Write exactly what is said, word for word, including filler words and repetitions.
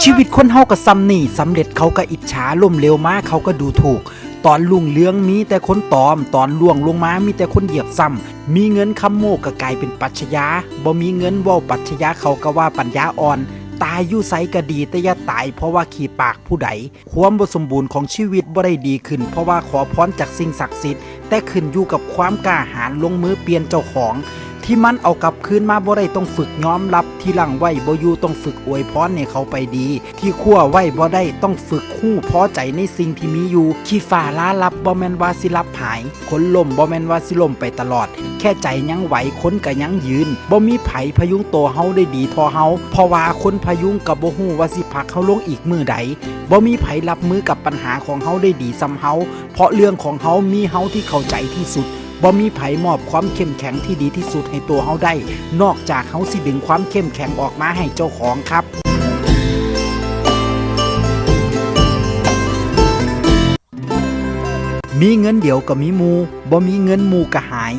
ชีวิตคนเฮาก็ส่ำนี่ สำเร็จเขาก็อิจฉา ล้มเหลวมาเขาก็ดูถูก ตอนรุ่งเรืองมีแต่คนตอม ตอนร่วงลงมามีแต่คนเหยียบซ้ำ มีเงินคำโม้ก็กลายเป็นปรัชญา บ่มีเงินเว้าปรัชญาเขาก็ว่าปัญญาอ่อน ตายอยู่ไสก็ดีแต่อย่าตายเพราะว่าขี้ปากผู้ใด ความบ่สมบูรณ์ของชีวิตบ่ได้ดีขึ้น เพราะว่าขอพรจากสิ่งศักดิ์สิทธิ์ แต่ขึ้นอยู่กับความกล้าหาญลงมือเปลี่ยนเจ้าของ ที่มันเอากลับคืนมาบ่ได้ต้องฝึกยอมรับ ที่หลังไว้บ่อยู่ต้องฝึกอวยพรให้เขาไปดี ที่คว้าไว้บ่ได้ต้องฝึกฮู้พอใจในสิ่งที่มีอยู่ ขี้ฟ้าลาลับบ่แม่นว่าสิลับหาย คนล้มบ่แม่นว่าสิล้มไปตลอด แค่ใจยังไหวคนก็ยังยืน บ่มีไผพยุงตัวเฮาได้ดีเท่าเฮา เพราะว่าคนพยุงก็บ่ฮู้ว่าสิผลักเฮาลงอีกมื้อใด บ่มีไผรับมือกับปัญหาของเฮาได้ดีส่ำเฮา เพราะเรื่องของเฮามีเฮาที่เข้าใจที่สุด บ่มีไผมอบความเข้มแข็งที่ดีที่สุดให้ตัวเฮาได้ นอกจากเฮาสิดึงความเข้มแข็งออกมาให้เจ้าของครับ มีเงินเดี๋ยวก็มีหมู่ บ่มีเงินหมู่ก็หาย